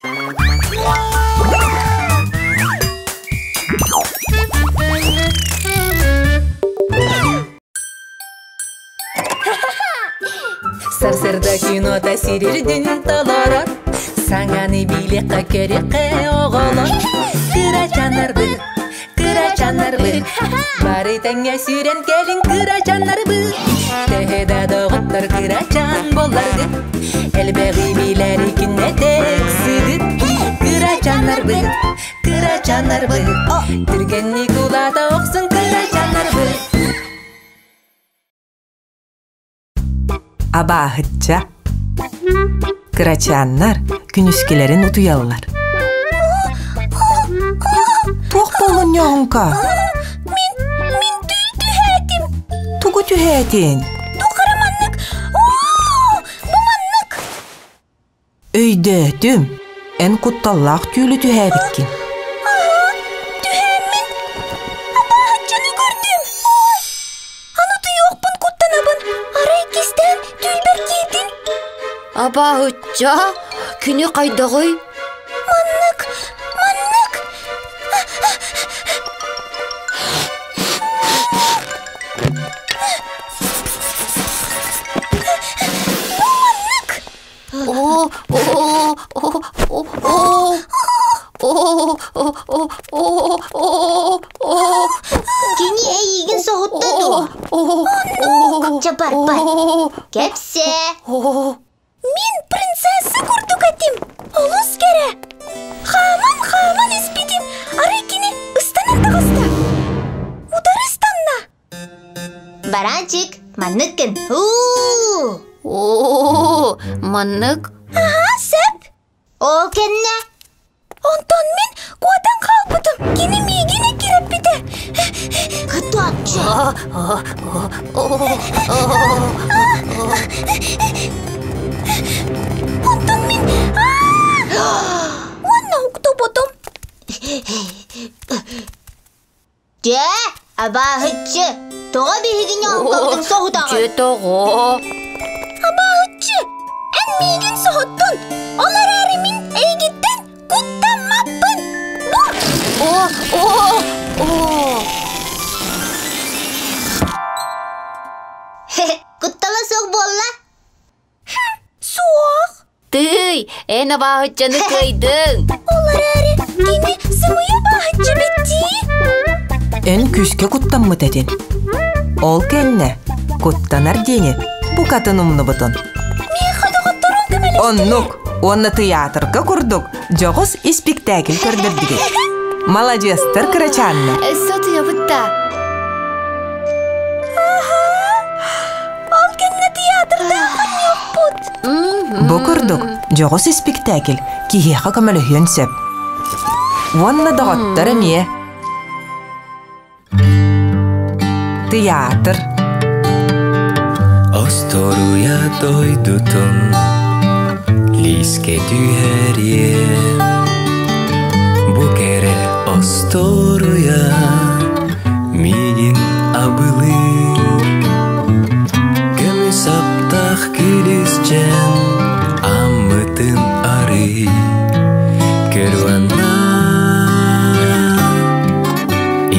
Сарсырда кинота сирирдин толорор, Саҥаны билиэххэ көрүөххэ оҕолор. Кырачаннарбыт, кырачаннарбыт, Бары тэҥҥэ сүүрэн кэлиҥ кырачаннарбыт. Төһө да доҕоттор кырачан буолларгыт, Элбэҕи билэр күннэтэ ыксыгыт. Кырачаннарбыт, кырачаннарбыт, Түргэнник улаата охсун кырачаннарбыт. Абааһычча Кырачааннар күнүскүлэрин утуйаллар. Туох буолунньоҕуҥка? Мин, мин түүл түһээтим. Тугу түһээтин? Тухары маннык, оо, бу маннык. Өйдөөтүм, эн кутталлаах түүлү түһээбиккин. Аһаа, түһээммин абааһыччаны көрдүм. Ой, аны утуйуохпун куттанабын. Арай кистээн түүлбэр киирдин. Абааһычча, күнү хайдаҕый? Маннык, маннык. Бу маннык. О, о, о, о, о, о, о, о, о, о, о. Кини эйигин соһутта дуо? Чэ, бар, бар. Кэпсээ. Мин принцесса курдук этим. Олус кэрэ. Хааман-хааман испитим. Арай кини ыстанан таҕыста. Утары ыстанна. Баранчик, маннык гын. Уу! Оо, маннык? Аһаа, сөп. Ол кэннэ? Онтон мин куотан хаалбытым. Кини миигин эккирэппитэ. Кытааччы. Онтон мин уонна уктубутум. Дьэ, абааһыччы, тоҕо биһигини оҥкобутун соһутаҕын? Дьэ, тоҕо? Абааһыччы, эн миигин соһуттун. Ол эрээри мин эйигиттэн куттаммаппын. Бу! О, о, о! Куттала суох буолла? Суох. Тыый, эн абааһыччаны кыайдыҥ! Ол эрээри кини сымыйа абааһыччы дии. Эн күүскэ куттаммыт этин. Ол кэннэ куттанар диэни букатын умнубутун. Миэхэ доҕотторум көмөлөстүлэр. Оннук уонна тыйаатырга курдук дьоҕус испиктээкил көрдөрдүгүт. Маладьыастар кырачааннар. Өссө утуйабыт да. Ол кэннэ театрдаах оонньуохпут. Бу курдук дьоҕус испиктээкил киһиэхэ көмөлөһүөн сөп. Уонна доҕоттор эмиэ. Тыйаатыр. Остуоруйа дойдутун лиискэ түһэриэм Бу кэрэ остуоруйа миигин абылыыр Көмүс аптаах күлүсчэн аммытын арый Көрүөнна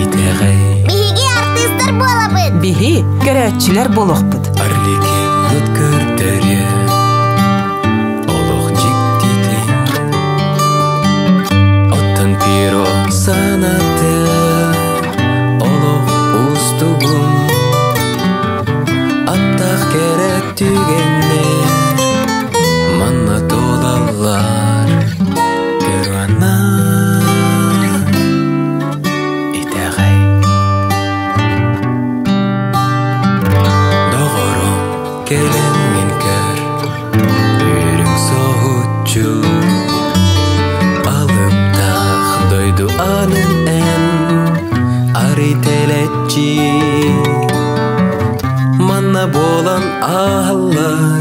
итэҕэй Биһиги артыыстар буолабыт. Биһи көрөөччүлэр буолуохпут. Арлекиммыт көрдөрүө олох дьиктитин Оттон Пиро санаты олох уустугун Аттаах кэрэ түгэннэр манна туолаллар Көрүөнна итэҕэй Доҕорум кэлэн мин көр Үөрүҥ соһуччу Алыптаах дойду анын эн Арый тэлэччи Манна буолан ааһаллар.